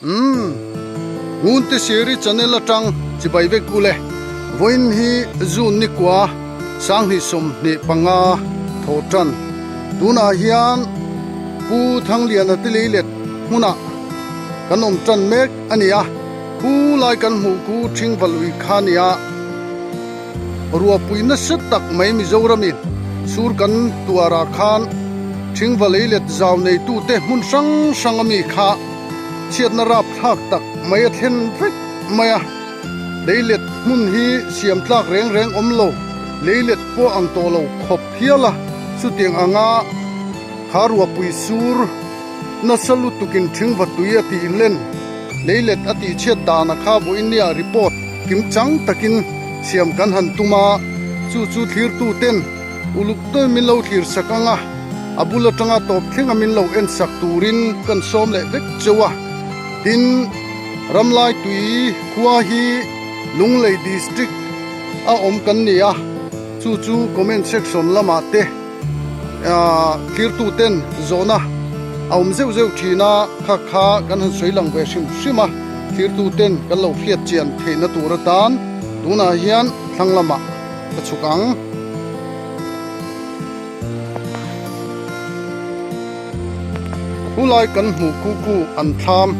Umm. Ngunte Siri channel atang chibai vek ule. Vawiin hi June ni kua 2025 thaw tan. Tunah hian Pu Thangliana te leilet hmunah kan awm tan mek a ni a. Khu lai kan hmuh khu Thingvalui kha a ni a. Ruahpui nasa tak mai Mizoramin sur kan tuarah khan Thingva leilet zau neitute hmun hrang hrang ami kha chhiatna rap thlak tak mai a thlen vek mai a. Leilet hmun hi siam tlak reng reng awm lo, leilet pawh ang tawh lo khawp hial a, chutiang anga kha ruahpui sur nasa lutukin Thingva tui a tih len. Leilet a tihchhiat dana kha vawinia report kimchang takin siam kan han tum a, chu chu thlirtuten uluk tawi min lo thlir sak ang a, a bul atanga tawp thlenga min lo en sak turin kan sawm leh vek cheu a. Tin, Ramlai tui khua hi Lunglei District a awm kan ni a, chu chu comment section lamah te Thlirtuten zawhna a awm zeuh zeuh thin a, kha kha kan han sawi lang ve hrim hrim a, thlirtuten kan lo hriat chian theihna tur atan tunah hian thlang lamah ka chhuk ang. Khulai kan hmuh khu khu an thlam,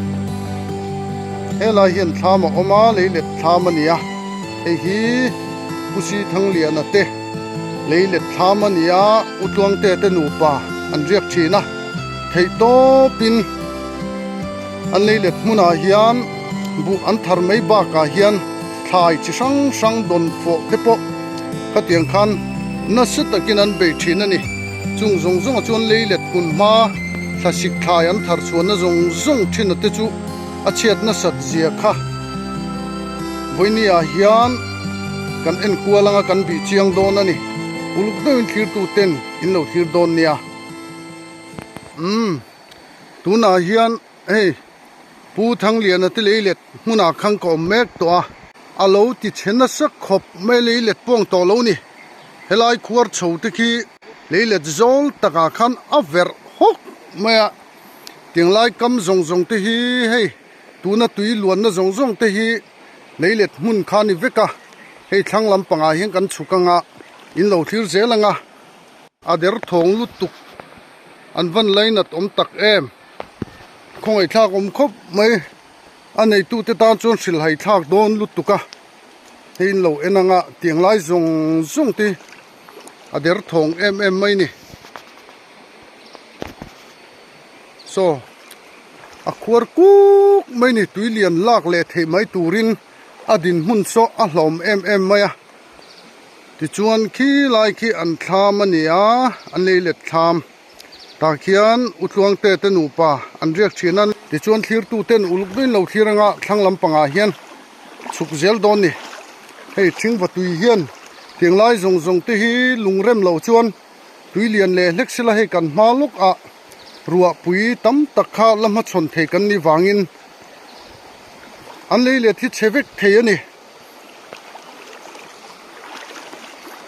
helai hian thlam a awm a, leilet thlam a ni a, hei hi Pu Sithangliana te. Leilet thlam a ni a, U Tluangte te nupa an riak thin a, theih tawpin an leilet hmunah hian buh an thar mai bakah hian thlai chi hrang hrang dawn fawh te pawh khatiang khan nasa takin an bei thin a ni. Chung zawng zawngah chuan leilet hmun hma thlasik thlai an thar chhuahna zawng zawng thin a te chu a chhiat nasat zia kha vawinia hian kan en kual anga kan bih chiang dawn a ni. Uluk deuhin thlirtu ten in lo thlir dawn nia. Umm tunah hian hei Pu Thangliana te leilet hmunah khan ka awm mek tawh a, a lo ti chhe nasa khawp mai leilet pawng tawh lo ni. Helai khuar chho te khi leilet zawl takah khan a verh hawk mai a. Tinglai kam zawng zawng te hi hei tuna tui luanna zawng zawng te hi leilet hmun kha a ni vek a, hei thlang lampangah hian kan chhuk anga in lo thlir zel anga a derthawng lutuk an van lainat awm tak em khawngaihthlak awm khawp mai a neitute tan chuan hrilhhai thlak dawn lutuk a hei in lo en anga tianglai zawng zawng te a derthawng em em mai ni. Saw a khuar kuk mai ni tui lian lak leh theih mai turin a dinhmun saw a hlawm em em mai a tichuan khi lai khi an thlam a ni a an lei let thlam tah khian u tluangte te nupa an riak thin a tichuan thlirtu ten uluk dawn lo thlir anga thlang lampangah hian chhuk zel dawn ni hei thingva tui hian tiang lai zawng zawng te hi lungrem loh chuan. Tui lian leh hlek sila hei kan hma lawk ah ruah pui tam tak kha la hmachhawn thei kan nih vangin an lei let hi chhe vek thei a ni.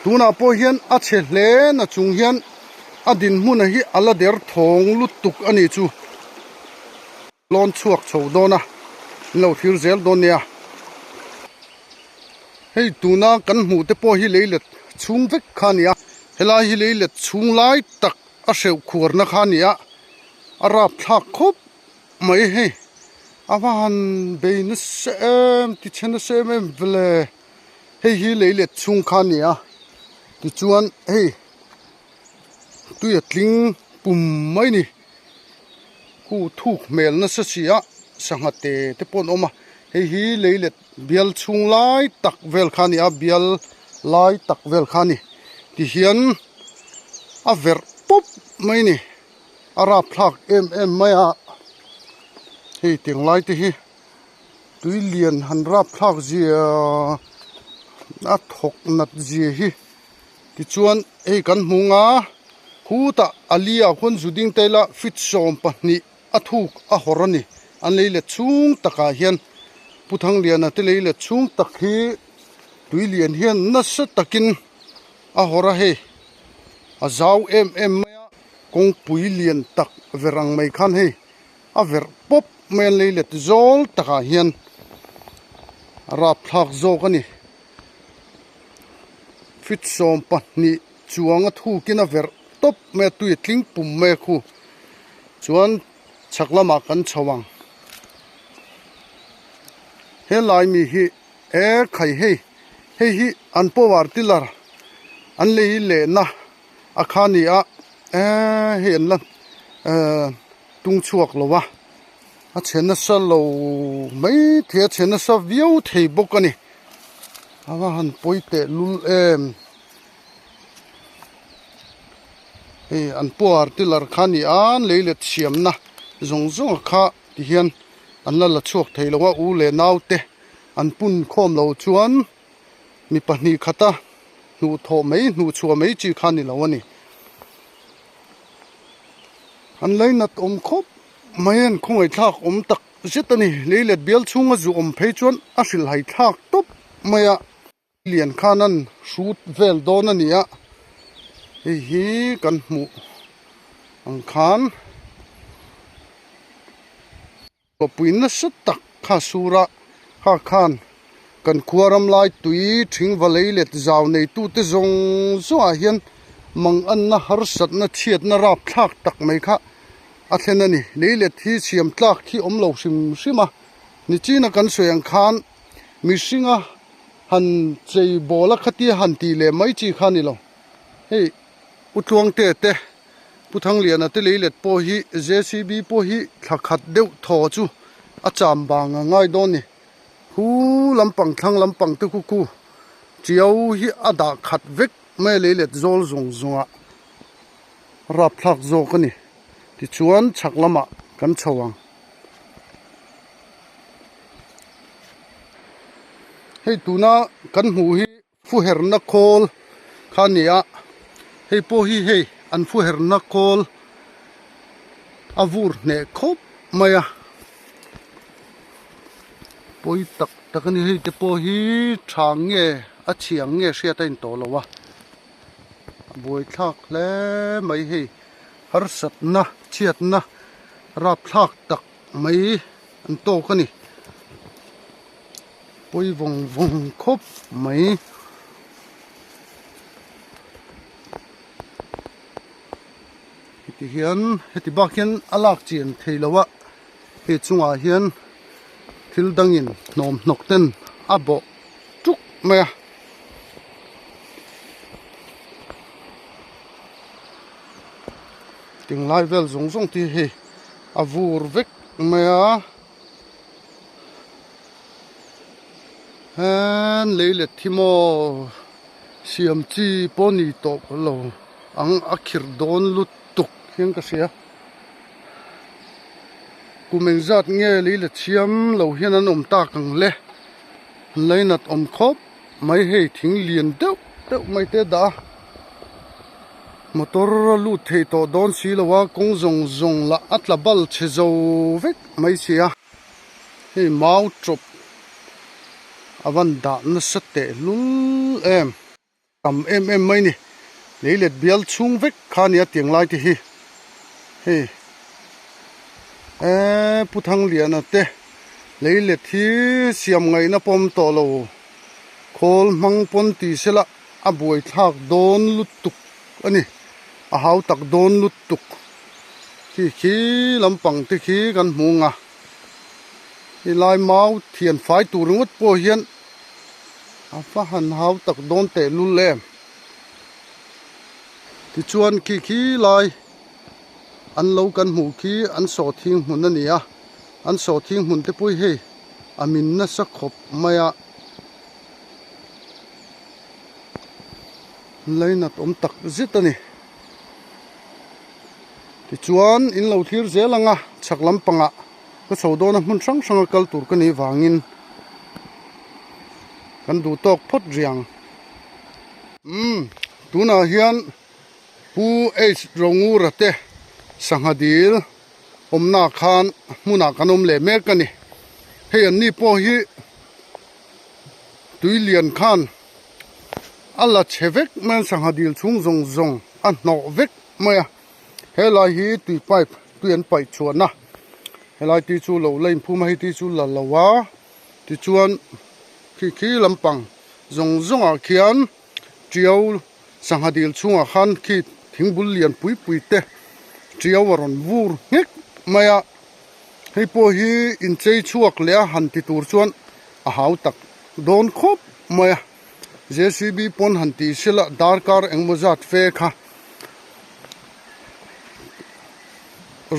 Tunah pawh hian a chhe hle na chung hian a dinhmun hi a la der thawng lutuk a nih chu. Lawn chhuak chho dawn a, an lo thlir zel dawn nia. Hei tuna kan hmuh te pawh hi leilet chhung vek kha a ni a, helai hi leilet chhung lai tak a hreuh khuarna kha a ni a, a rap thlak khawp mai hei. A va han bei nasa em ti chhe nasa em em vele hei hi leilet chhung kha a ni a, tichuan hei tui a tling pum mai a ni. Khu thuk hmel nasa si a sangha te te pawh an awm a hei hi leilet bial chhung lai tak vel kha a ni a bial lai tak vel kha a ni tihian a verh pawp mai a ni a rapthlak em em mai a hei tiang lai te hi tui lian han rapthlak zia a thawk nat zia hi. Tichuan hei kan hmu nga khutah a li ah khuan zu ding taila feet 12 a thuk a hawr a ni. An lei let chhung takah hian Pu Thangliana te lei let chhung tak hi tui lian hian nasa takin a hawr a hei a zau em em mai a kawngpui lian tak ver ang mai khan hei a verh pawp. mai a lei let zawl takah hian a rapthlak zawk a ni. Feet 20 chuang a thukin a verh tawp mai a tui a tling pum mai a khu chuan chhak lamah kan chho ang. Helai mi hi e khai hei hei hi an power tiller an lei lehna a kha ni a eee hei an la ehh tung chhuak lo a a chhe nasa lo mai thei a chhe nasa viau thei bawk a ni a va han pawi teh lul em hei an power tiller kha a ni a an lei let siamna zawng zawng kha ti hian an la la chhuak thei lo a u leh nau te an pun khawm lo chuan. Mi pahnih khata hnuh thawh mai hnuh chhuah mai chi kha a ni lo a ni. An lainat awm khawp mai a, an khawngaihthlak awm tak zet a ni. Lei let bial chhunga zu awm phei chuan a hrilhhai thlak tawp mai a. Lian khan an hrut vel dawn a ni a, hei hi kan hmuh ang khan. Khawpui nasa tak kha sura kha khan kan khua ram lai tui thing va lei let zau neitute zawng zawngah hian mang anna harsatna chhiatna rapthlak tak mai kha a thlen a ni. Lei let hi siam tlak hi awm lo hrim hrim a, nichina kan sawi ang khan mihringa han chei bawl a khatia han tih leh mai chi kha a ni lo. Hei U Tluangte te. Pu Thangliana te lei let pawh hi JCB pawh hi thla khat deuh thaw chu a cham bang a ngai dawn ni. Khu lampang thlang lampang te khu khu chiau hi a dah khat vek mai a lei let zawl zawng zawng ah rapthlak zawk a ni. Tichuan chhak lamah kan chho ang. Hei tuna kan hmuh hi. Fuherna khawl kha a ni a, hei pawh hi hei an fuherna khawl a vur hneh khawp mai a, pawi tak tak a ni hei te pawh hi tha nge a chhia nge hriat a intawh lo a, a buaithlak hle mai hei harsatna chhiatna rapthlak tak mai an tawk a ni. Pawi vawng vawng khawp mai. Heti hian heti bak hian a lak chian thei lo a, hei chungah hian thil dangin hnawm hnawk ten a bawh tuk mai a. Tinglai vel zawng zawng te hi hei a vur vek mai a. Hen lei let hi maw siam chi pawh ni tawh lo ang a khirh dawn lutuk hian ka hria kum engzat nge lei let siam lo hian an awm tak ang le an lainat awm khawp mai hei thing lian deuh deuh mai te a dah a motor a lut thei tawh dawn si lo a kawng zawng zawng lah a tla bal chhe zo vek mai si a hei mau tawp a van dah nasa teh lul em tam em em mai ni lei let bial chhung vek kha a nia tiang lai te hi hei eee Pu Thangliana te lei let hi siam ngaihna pawm tawh lo khawl hmang pawn ti sela a buaithlak dawn lutuk a ni a hau tak dawn lutuk khi khi lampang te khi kan hmu ang a helai mau thian fai tur ringawt pawh hian a va han hau tak dawn teh lul em tichuan khi khi lai an lo kan hmuh khi an sawhthing hmun a ni a an sawhthing hmun te pawh hi hei a min nasa khawp mai a. Lainat awm tak zet a ni. Tichuan in lo thlir zel ang a, chhak lampangah ka chho dawn a hmun hrang hrang a kal tur ka nih vangin kan duh tawk phawt riang. Umm tunah hian Pu H Rongura te sangha dil awmna khan hmunah kan awm leh mek a ni. Hei an ni pawh hi tui lian khan a la chhe vek mai a sangha dil chhung zawng zawng a hnawh vek mai a helai hi tui pipe tui an paih chhuahna. Helai tui chu lo la inphum a hei tui chu la lo a tichuan khi khi lampang zawng zawngah khian tiau sangha dil chhungah khan khi thingbul lian pui pui te tiau a rawn vur nghek mai a hei pawh hi inchei chhuak leh a han ti tur chuan a hau tak dawn khawp mai a J_C_B pawn han tih sela darkar engemaw zat fe kha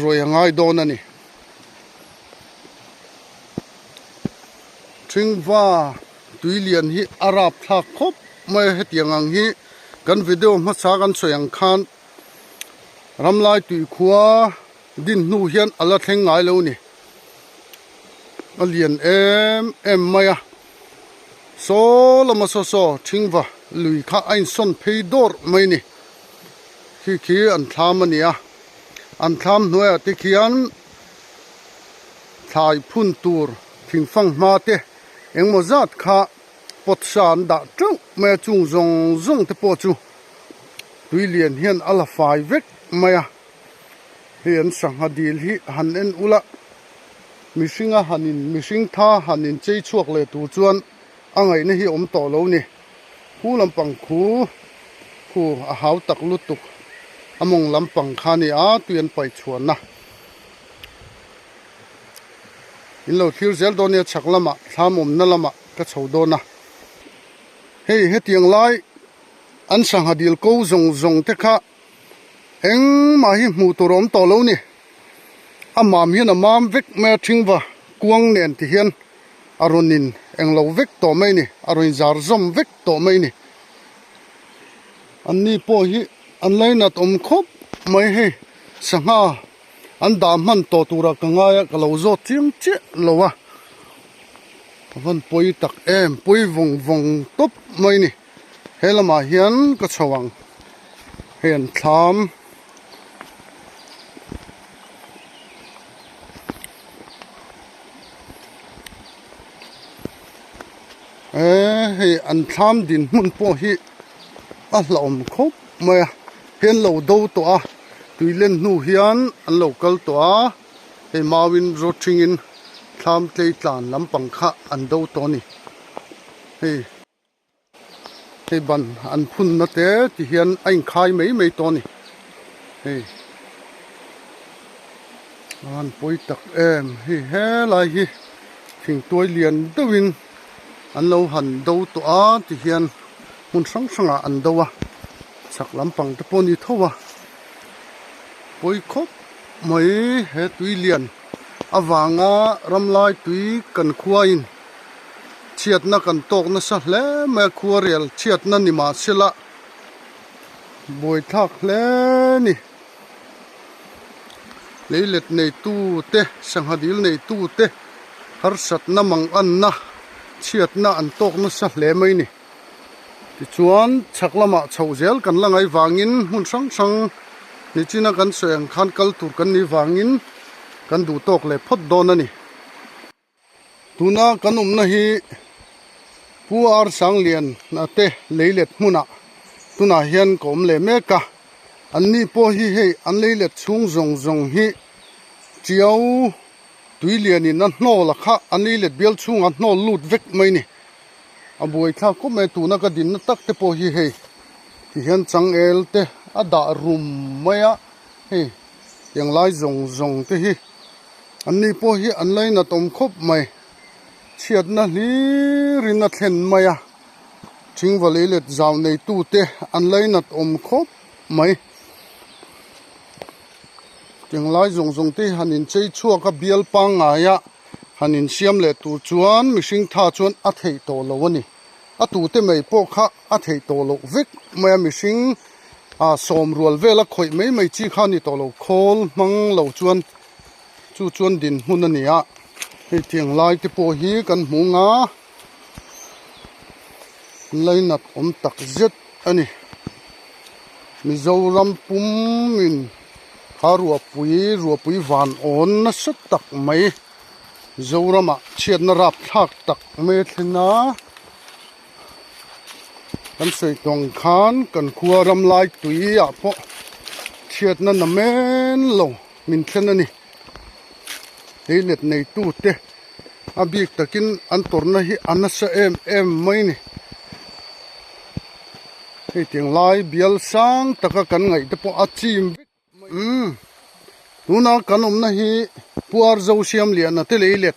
ruai a ngai dawn a ni. Thingva tui lian hi a rap thlak khawp mai a hetiang ang hi kan video hmasa kan sawi ang khan ramlai tui khua din hnu hian a la thleng ngai lo a ni. A lian em em mai a saw lama saw saw thingva lui kha a insawn phei dawrh mai a ni. Khi khi an thlam a ni a an thlam hnuaiah te khian thlai phun tur thingfang hma te engmaw zat kha pot sa an dah teuh mai a chung zawng zawng te pawh chu tui lian hian a la fai vek mai a hei an sangha dil hi han en ula mihringa han in mihring tha han in chei chhuak leh tur chuan a ngaihna hi awm tawh lo ni. Khu lampang khu khu a hau tak lutuk a mawng lampang kha a ni a tui an paih chhuahna in lo thlir zel dawn nia chhak lamah thlam awmna lamah ka chho dawn a hei hetiang lai an sangha dil ko zawng zawng te kha engmah hi hmuh tur a awm tawh lo ni a mam hian a mam vek mai a thing va kuang nen ti hian. A rawn in englo vek tawh mai ni, a rawn zar zawm vek tawh mai ni. An ni pawh hi an lainat awm khawp mai hei, sangha an dah hman tawh turah ka ngai a, ka lo zawt chiang chiah lo a, a van pawi tak em, pawi vawng vawng tawp mai ni. He lamah hian ka chho ang, hei an thlam. Eee hei an thlam din hmun pawh hi a hlauhawm khawp mai a hei an lo do tawh a tui len hnu hian an lo kal tawh a hei mauin rawt hringin thlam tlei tlan lampang kha an do tawh a ni hei. Hei ban an phun na te ti hian a inkhai mai mai tawh a ni hei a han pawi tak em hei helai hi thingtuai lian deuhin an lo han do tawh a ti hian hmun hrang hrangah an do a chhak lampang te pawh a ni tho a pawi khawp mai he tui lian avanga ramlai tui kan khuain. Chhiatna kan tawk nasa hle mai a, khuarel chhiatna ni mah sela buaithlak hle a ni. Leilet neitu te, sangha dil neitu te harsatna manganna chhiatna an tawk nasa hle mai a ni. Tichuan chhak lamah chhoh zel kan la ngaih vangin hmun hrang hrang nichina kan sawi ang khan kal tur kan nih vangin kan duh tawk leh phawt dawn a ni. Tuna kan awmna hi Pu Ar Sanglian te leilet hmunah tunah hian ka awm leh mek a, an ni pawh hi hei an leilet chhung zawng zawng hi Tiau tuilianin a hnawl a kha an leilet bial chhungah hnawl lut vek mai a ni. A buaithlak khawp mai a, tuna ka dinna tak te pawh hi hei ti hian changel te a dah rum mai a, hei tiang lai zawng zawng te hi. An ni pawh hi an lainat awm khawp mai. Chhiatna hlirin a thlen mai a, thingva leilet zau neitute an lainat awm khawp mai. Tinglai zawng zawng te hi han inchei chhuak a, bial pangngaia han insiam leh tur chuan mihring tha chuan a theih tawh lo a ni. A tute mai pawh kha a theih tawh loh vek mai a, mihring sawm rual vela khawih mai mai chi kha a ni tawh lo, khawl hmang lo chuan chu chuan dinhmun a ni a, hei tiang lai te pawh hi kan hmu nga lainat awm tak zet a ni. Mizoram pumin kha ruahpui ruahpui van awn nasa tak mai Mizoramah chhiatna rapthlak tak mai a thlen a. Kan sawi tawng khan kan khua ram lai tui ah pawh chhiatna na men lo min thlen a ni. Leilet neitute a bik takin an tawrhna hi a nasa em em mai a ni. Hei tiang lai bial sang taka kan ngaih te pawh a chim vek mai. Umm tuna kan awmna hi Puar Zosiam Liana te leilet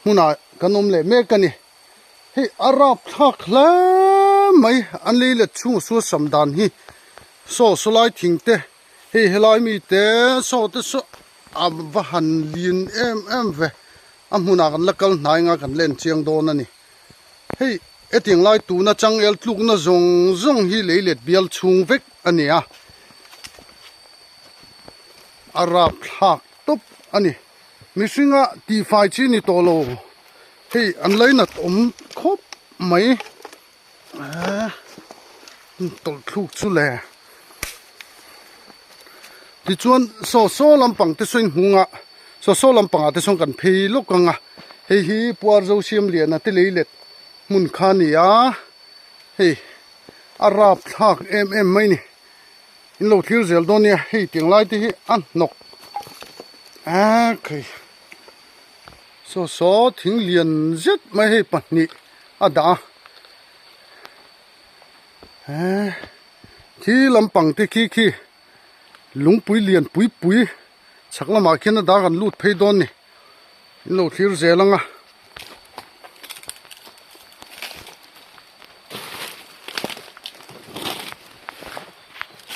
hmunah kan awm leh mek a ni. Hei a rap thlak hle mai an leilet chhung sual sam dan hi saw sawlai thing te hei helai mi te saw te saw a va han lin em em ve a hmunah kan la kal hnai anga kan len chiang dawn a ni hei hetiang lai tuna changel tlukna zawng zawng hi leilet bial chhung vek a ni a a rap thlak tawp a ni mihringa tihfai chi ni tawh lo. Hei an lainat awm khawp mai eee tawlh thluk chu le tichuan saw saw lampang te saw in hung a saw saw lampang ah te sawn kan phei lawk ang a hei hi puar zo siam lian a te lei let hmun kha a ni a hei a rap thlak em em mai a ni in lo thlir zel dawn nia hei tiang lai te hi a hnawk eee khai. Saw saw thing lian zet mai hei pahnih a dah a eee khi lampang te khi khi lungpui lian pui pui chhak lamah khian a dah kan lut phei dawn a ni in lo thlir zel ang a.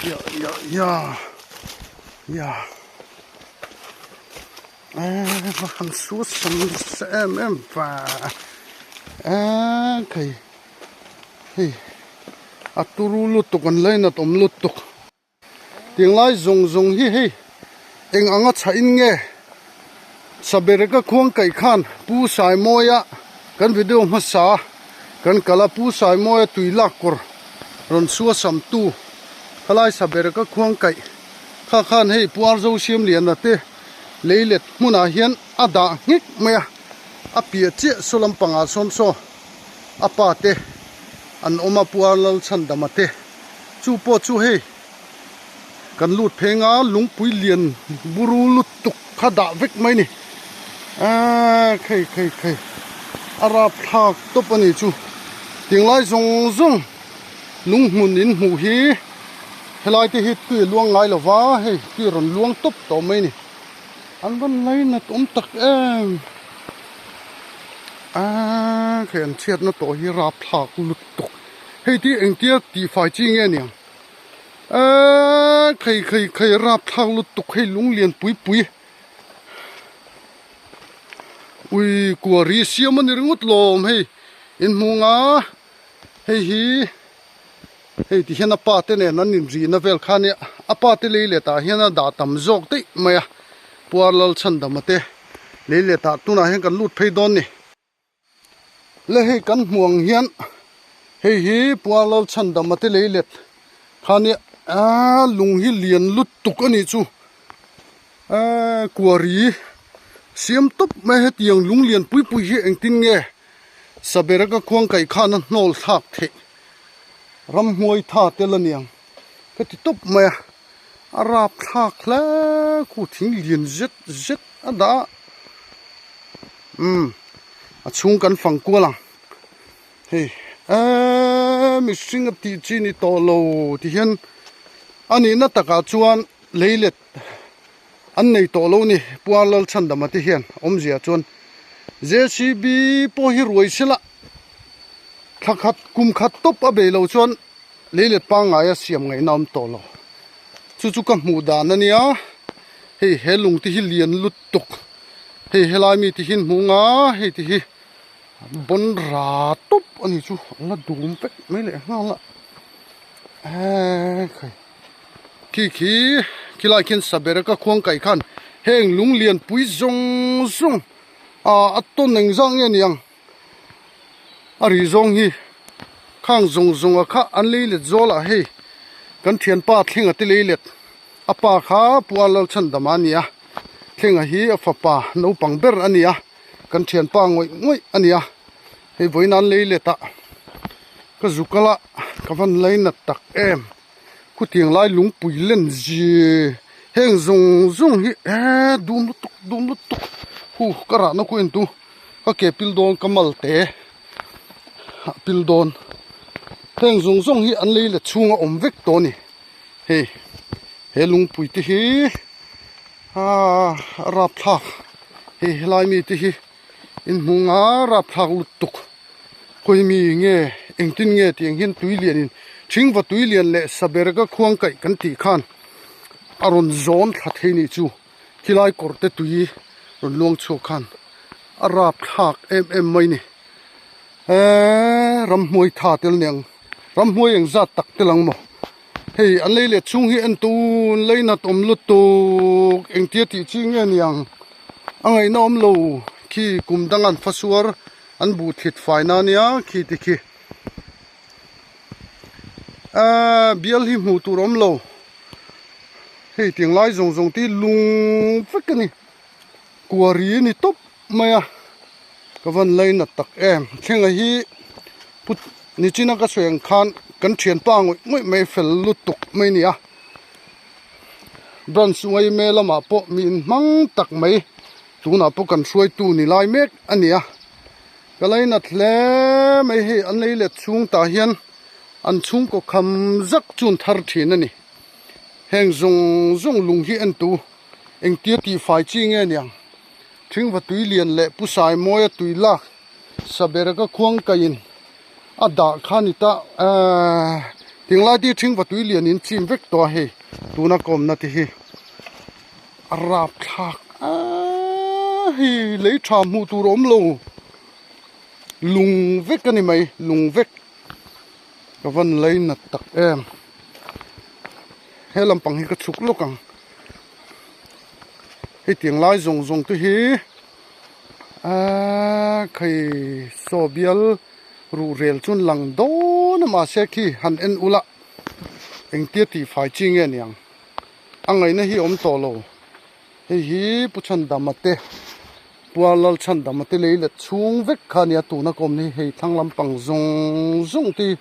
Ya ya ya ya. Eee va han su sam nasa em em va eee khei hei a turu lutuk an lainat awm lutuk tinglai zawng zawng hi hei eng anga chhah in nge sabereka khuang kaih khan pu saimawia kan video hmasa kan kal a pu saimawia tui lak kawr rawn sua sam tu khalai sabereka khuang kaih kha khan hei pu Arzo Siamliana te leilet hmunah hian a dah nghek mai a, a piah chiah saw lampangah sawn saw a pa te an awm a Puar Lalchhandama te chu pawh chu hei kan lut pheng a lungpui lian buru lutuk kha dah vek mai a ni aaa khei khei khei a rapthlak tawp a ni chu tinglai zawng zawng lung hmun in hmuh hi. Helai te hi tui a luang ngai lo va, hei tui a rawn luang tawp tawh mai a ni. An rawn lainat awm tak em. Aaa hei an chhiatna tawh hi rapthlak lutuk. Hei ti engtia tihfai chi nge niang. Aaa khei khei khei rapthlak lutuk hei lung lian pui pui. Ui kuari siam a ni ringawt lawm hei inhmung a. Hei hi hei ti hian a pa te nen an inrihna vel kha nia a pa te lei letah hian a dah tam zawk daih mai a puar lal chhandama te lei letah tunah hian kan lut phei dawn ni le hei kan hmuh ang hian hei hi puar lal chhandama te lei let kha nia aaa lung hi lian lutuk a nih chu aaa kuari siam tawp mai hetiang lung lian pui pui hi engtin nge. Sabereka khuang kaih khan a hnawl thlak theih ramhnuai tha tel a niang ka ti tawp mai a, a rap thlak hle khu thing lian zet zet a dah a umm a chhung kan fang kual ang hei eee mihring a tih chi ni tawh lo ti hian a nihna takah chuan leilet An nei tawh lo ni, Puar Lalchhandama te hian awmzia chuan JCB pawh hi ruai sela thla khat kum khat tawp a bei lo chuan leilet pangngai a siam ngaihna awm tawh lo. Chu chu ka hmuh dan a nia, hei he lung te hi lian lutuk, hei helai mi te hian hmu nga hei te hi bawn ra tawp a ni chu a la dum vek mai leh nghal a, eee khai. Khi khi khilai khian saber ka khuang kaih khan heng lung lian pui zawng zawng ah a tawn eng zah nge niang a ri zawng hi khang zawng zawng a kha an lei let zawl ah hei kan thianpa thlenga te lei let a pa kha pual lalchhandama a ni a thlenga hi a fapa naupang ber a ni a kan thianpa ngawih ngawih a ni a hei vawiin an lei let ah ka zuk a la ka van lainat tak em. Khutiang lai lungpui len zi heng zawng zawng hi eee dum lutuk dum lutuk. Hu ka rahna khu en tu ka ke pil dawn ka mal te a pil dawn heng zawng zawng hi an lei let chhunga awm vek tawh a ni hei he lungpui te hi aaa a rapthlak hei helai mi te hi inhmu nga rapthlak lutuk khawi mi nge engtin nge tih ang hian tui lian in thingva tui lian leh saber ka khuang kaih kan tih khan a rawn zawn thla thei nih chu. Khilai kawr te tui rawn luang chhuak khan a rap thlak em em mai ni eee ramhnuai tha tel nia ang ramhnuai eng zat tak tel ang maw hei an lei leh chhung hi en tun lei nat awm lutuk engtia tih chi nge niang a ngaihna awm lo khi kum dang an fa suar an buh thlit fai na nia khi ti khi eee bial hi hmuh tur awm lo. Hei tiang lai zawng zawng te hi lung vek a ni kuari a ni tawp mai a ka van lainat tak em thlenga hi put nichina ka sawi ang khan kan thianpa ngawih ngawih mai fel lutuk mai a ni a branch uaime lamah pawh mi inhmang tak mai tunah pawh kan hruaitu ni lai mek a ni a ka lainat hle mai hei an lei let chhung tah hian. An chhungkaw kham zak chun thar thin a ni. Heng zawng zawng lung hi en tu engtia tih fai chi nge niang? Thingva tui lian leh Pu Saimawia tui lak Saberga khuang kaiin a dah kha ni ta eehh tinglai te hi Thingva tui lian in chim vek tawh a hei tuna ka awmna te hi a rapthlak aaa hei lei tha hmuh tur a awm lo lung vek a ni mai lung vek. Ka van lei nat tak em he lampang hi ka chhuk lawk ang hetiang lai zawng zawng te hi aaa khai saw bial ruh rel chu an lang dawn a mahse khi han en ula engtia tih fai chi nge niang a ngaihna hi a awm tawh lo. Hei hi Pu Chhandama te Pua Lal Chhandama te lei let chhung vek kha a nia tuna ka awm hi hei thlang lampang zawng zawng te hi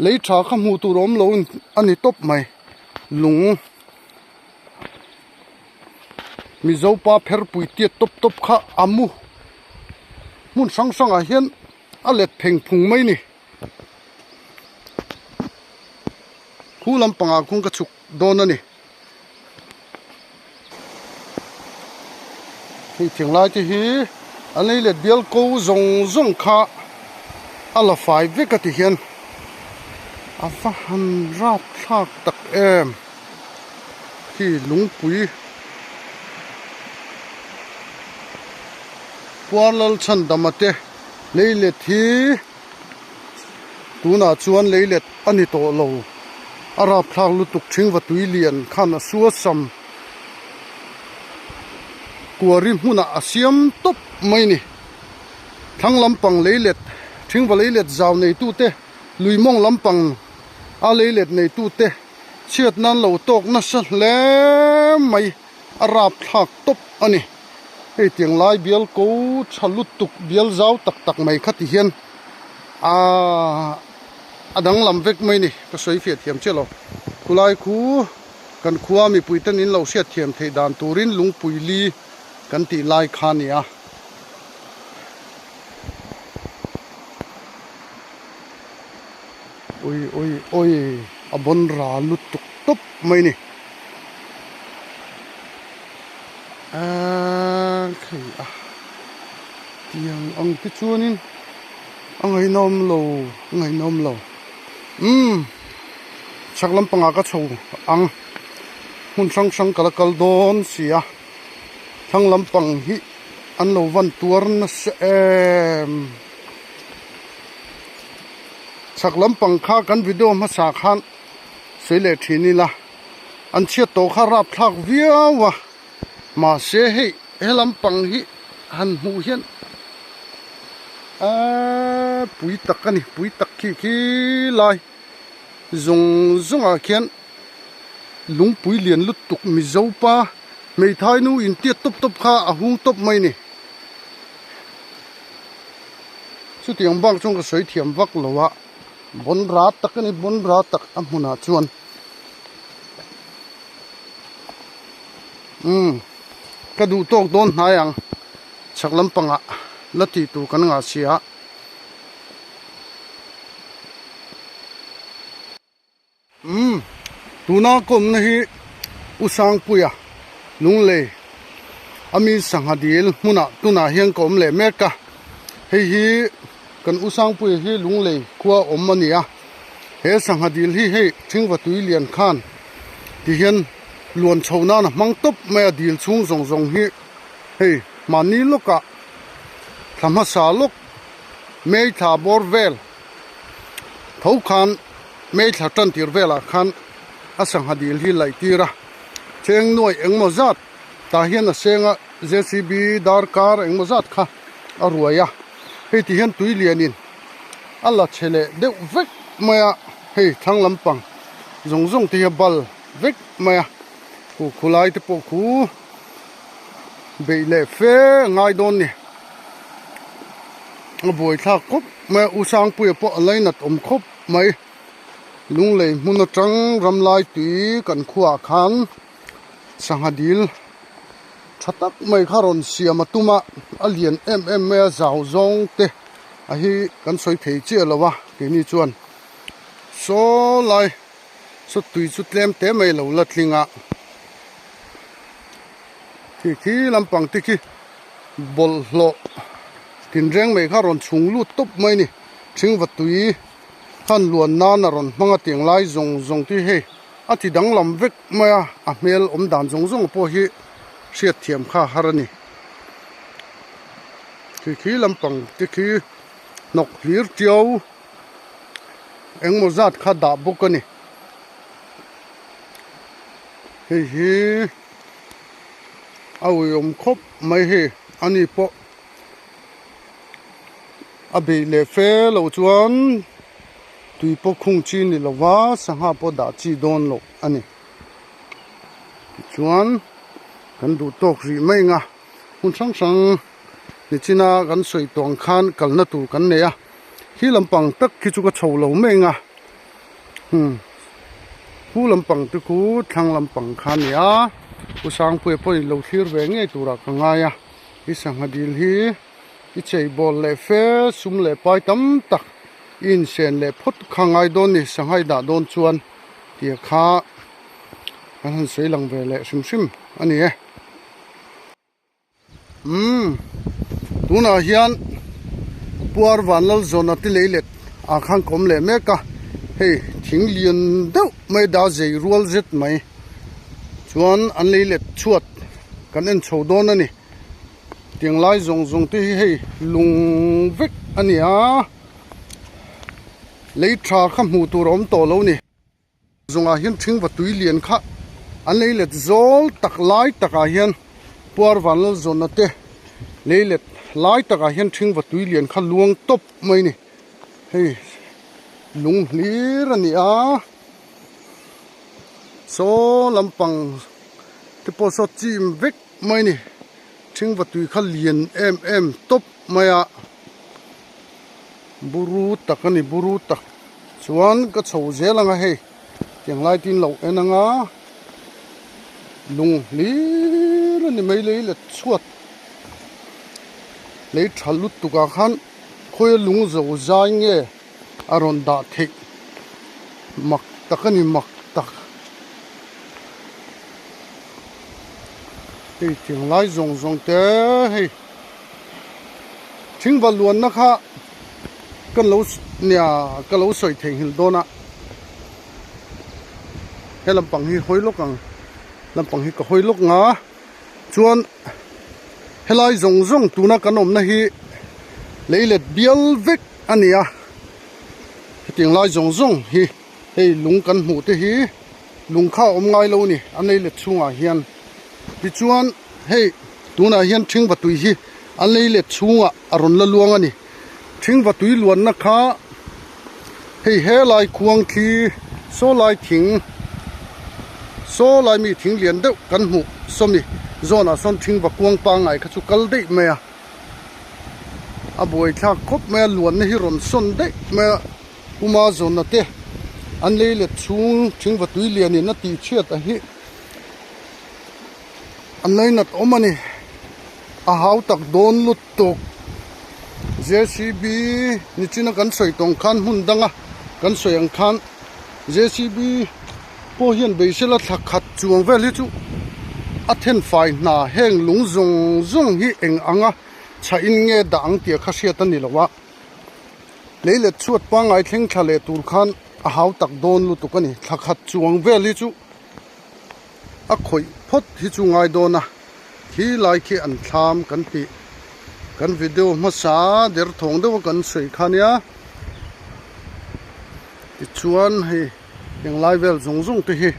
lei tha kha hmuh tur a awm lo a ni tawp mai lung Mizo pa pherpui tiat tawp tawp kha a mu hmun hrang hrangah hian a let pheng phung mai a ni khu lampangah khuan ka chhuk dawn a ni. Hei thinglai te hi an lei let bial ko zawng zawng kha a la fai vek a ti hian a va han rap thlak tak em khi lungpui Puarlal chhandama te lei let hi tunah chuan lei let a ni tawh lo a rapthlak lutuk thingva tui lian khan a suasam kuari hmunah a siam tawp mai a ni thlang lampang lei let thingva lei let zau neitute lui mawng lampang a lei let neitute chhiat nan lo tawk nasa hle mai a rapthlak tawp a ni. Hei tiang lai bial ko tha lutuk bial zau tak tak mai kha ti hian aaa a danglam vek mai ni ka sawi fiah thiam chiah lo khulai khu kan khua mipui ten in lo hriat thiam theih dan turin lungpui li kan tih lai kha a ni a. Ui ui ui a bawn ra lutuk tawp mai ni. Aaa khei a tiang ang te chuanin a ngaihnawm lo a ngaihnawm lo umm chhak lampangah ka chho ang hmun hrang hrang ka la kal dawn si a thlang lampang hi an lo van tuar nasa em chhak lampang kha kan video hmasa khan sawi leh thin ila. An chhiat tawh kha rapthlak viau a mahse hei he lampang hi han hmuh hian aaa pui tak a ni pui tak khi khi lai zawng zawng ah khian lungpui lian lutuk mizo pa hmeithai nu in tiat tawp tawp kha a hung tawp mai a ni chutiang bak chuan ka sawi thiam vak lo a bawn rat tak a ni bawn rat tak a hmunah chuan. Umm ka duh tawk dawn hnai ang. Chhak lampangah la tih tur kan ngah si a. Umm tuna ka awmna hi U Sangpuia Lunglei ami sangha dil hmunah tunah hian ka awm leh mek a. Hei hi kan U Sangpuia hi Lunglei khua awm a ni a. He sangha dil hi hei Thingva tui lian khan ti hian luan chho nan a hmang tawp mai a dil chhung zawng zawng hi hei mahni lawkah thla hmasa lawk May thla bawr vel tho khan May thla tan tir velah khan a sangha dil hi laih tir a cheng nuai engmaw zat tah hian a seng a J_C_B darkar engmaw zat kha a ruai a hei ti hian tui lianin a la chhe leh deuh vek mai a hei thlang lampang zawng zawng te hi a bal vek mai a khu khulai te pawh khu beih leh fe a ngai dawn ni a buaithlak khawp mai a u sangpuia pawh a lainat awm khawp mai lunglei hmun atang ramlai tui kan khuaah khan sangha dil tha tak mai kha rawn siam a tum a a lian em em mai a zau zawng te a hi kan sawi thei chiah lo a keini chuan saw lai saw tui chu tlem te mai lo la tling a khi khi lampang te khi bawlhhlawh tinreng mai kha rawn chhung lut tawp mai a ni thingva tui khan luan nan a rawn hmang a tiang lai zawng zawng te hi hei a ti danglam vek mai a a hmel awm dan zawng zawng pawh hi hriat thiam kha har a ni khi khi lampang te khi hnawk hlir tiau engmaw zat kha dah bawk a ni hei hi a uiawm khawp mai hei ani pawh a beih leh fe loh chuan tui pawh khung chi ni lova sangha pawh dah chi dawn loh a ni tichuan kan duh tawk rih mai ang a hmun hrang hrang nichina kan sawi tawh ang khan kalna tur kan nei a khi lampang tak khi chu ka chho lo mai ang a umm khu lampang te khu thlang lampang kha a ni a u sangpuia pawhin lo thlir ve ngei turah ka ngai a i sangha dil hi i chei bawl leh fe sum leh pai tam tak i insen leh phawt kha ngai dawn ni sangha i dah dawn chuan tia kha kan han sawi lang ve leh hrim hrim a ni e. Umm tunah hian puar vanlal zawna ti lei let ah khan ka awm leh mek a hei thing lian deuh mai dah zei rual zet mai chuan an lei let chhuat kan en chho dawn a ni. Tiang lai zawng zawng te hi hei lung vek a ni a lei tha kha hmuh tur a awm tawh lo ni zawngah hian thing va tui lian kha an lei let zawl tak lai takah hian puar vanlal zawnna te lei let lai takah hian thing va tui lian kha luang tawp mai a ni hei lung hlir a ni a saw lampang te pawh saw chim vek. Mai ni thingva tui kha lian em em tawp mai a buru tak a ni buru tak chuan ka chho zel ang a hei tiang lai tin lo en ang a lung hlir a ni mai lei let chhuat lei tha lutuk ah khan khawia lung zo zai nge a rawn dah theih mak tak a ni mak tak. Hei thing lai zawng zawng te hei thing va luanna kha ka lo nia ka lo sawi theihnghilh dawn a he lampang hi hawi lawk ang lampang hi ka hawi lawk ang a chuan helai zawng zawng tuna kan awmna hi lei let bial vek a ni a hetiang lai zawng zawng hi hei lung kan hmuh te hi. Lung kha a awm ngai lo a ni a lei let chhungah hian tichuan hei tunah hian thingva tui hi a lei let chhungah a rawn la luang a ni thingva tui luanna kha hei helai khuang thli saw lai thing saw lai mi thing lian deuh kan hmuh sawmi zawnah sawn thingva kuang pangngai kha chu kal daih mai a a buaithlak khawp mai a luanna hi rawn sawn daih mai a. Puma zawnna te an lei let chhung thingva tui lianin a tih chhiat a hi an lainat awm a ni. A hau tak dawn lutuk. Jcb nichina kan sawi tawng khan hmun danga kan sawi ang khan jcb pawh hian beisela thla khat chuang vel hi chu a then fai hna heng lung zawng zawng hi eng anga chhah in nge dah ang tih kha hriat a ni lo a. Lei let chhuat pangngai thleng thla leh tur khan a hau tak dawn lutuk a ni. Thla khat chuang vel hi chu a khawih phawt hi chu ngai dawn a, khi lai khi an thlam kan tih kan video hmasa der thawng deuh a kan sawi kha nia. Tichuan hei englai vel zawng zawng te hi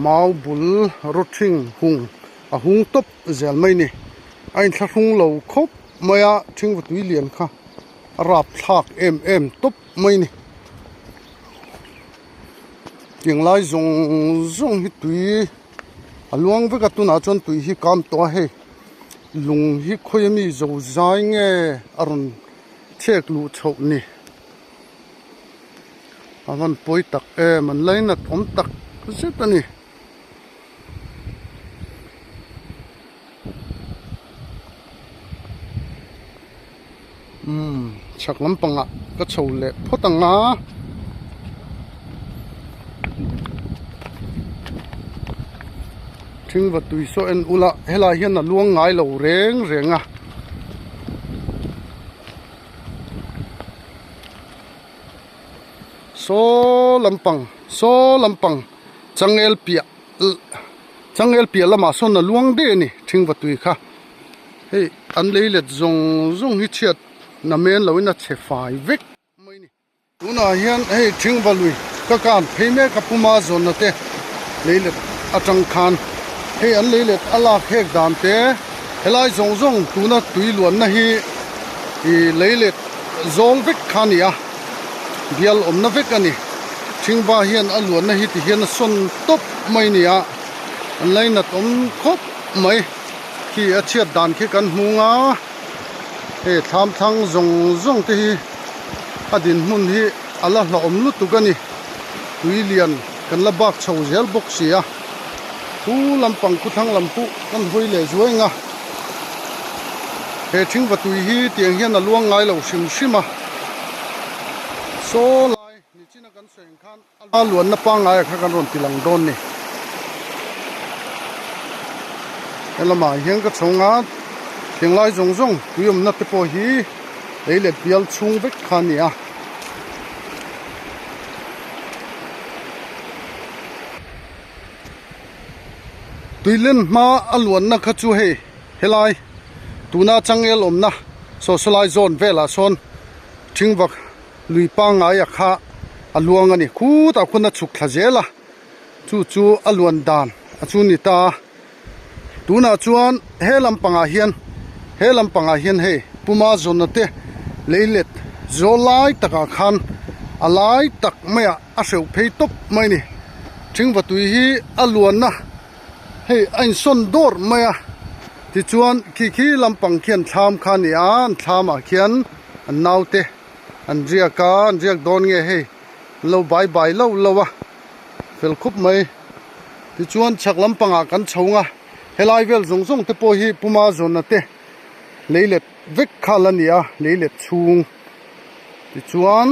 mau bul rawthing hung a hung tawp zel mai ni. A inthlahrung lo khawp mai a, thingva tui lian kha a rap thlak em em tawp mai ni. Tiang lai zawng zawng hi tui a luang vek a, tunah chuan tui hi kam tawh a hei lung hi khawi ami zo zai nge a rawn chhek luh chhoh ni. A van pawi tak em an lainat awm tak zet a ni. Umm chhak lampangah ka chho leh phawt ang a. Thingva tui saw en ula helai hian a luang ngai lo reng reng a. Saw lampang saw lampang changel piah changel piah lamah sawn a luang daih a ni thingva tui kha hei an lei let zawng zawng hi chhiat na men loin a chhe fai vek mai a ni. Tunah hian hei thingva lui ka kan phei mek a puma zawnna te lei let atang khan hei an lei let a lak hek dan te helai zawng zawng tuna tui luanna hi ih lei let zawl vek kha a ni a bial awmna vek a ni thingva hian a luanna hi ti hian a sawn tawp mai a ni a an lainat awm khawp mai khi a chhiat dan khi kan hmu ang a hei thlam thlang zawng zawng te hi a dinhmun hi a la hlauhawm lutuk a ni tui lian kan la bak chho zel bawk si a thu lampang khu thlang lam pawh kan hawi leh zuai ang a he thingva tui hi tiang hian a luang ngai lo hrim hrim a saw lai nichina kan sawi ang khan a luanna pangngai ah kha kan rawn ti lang dawn ni helamah hian ka chho nga thinglai zawng zawng tui awmna te pawh hi lei leh bial chhung vek kha a ni a. Tuilen hma a luanna kha chu hei helai tuna changel awmna sawsawlai zawn velah sawn thingvak lui pangngai a kha a luang a ni khutah khawn a chhuk thla zel a chu chu a luan dan a chu ni ta a tunah chuan he lampangah hian he lampangah hian hei puma zawnna te lei let zawl lai takah khan a lai tak maiah a hreuh phei tawp mai a ni thingva tui hi a luanna hei a insawn dawr mai a tichuan khi khi lampang khian thlam kha a ni a an thlamah khian an naute an riak a an riak dawn nge hei an lo bai bai lo lo a fel khup mai tichuan chhak lampangah kan chho ang a helai vel zawng zawng te pawh hi puma zawnna te lei let vek kha la ni a lei let chhung tichuan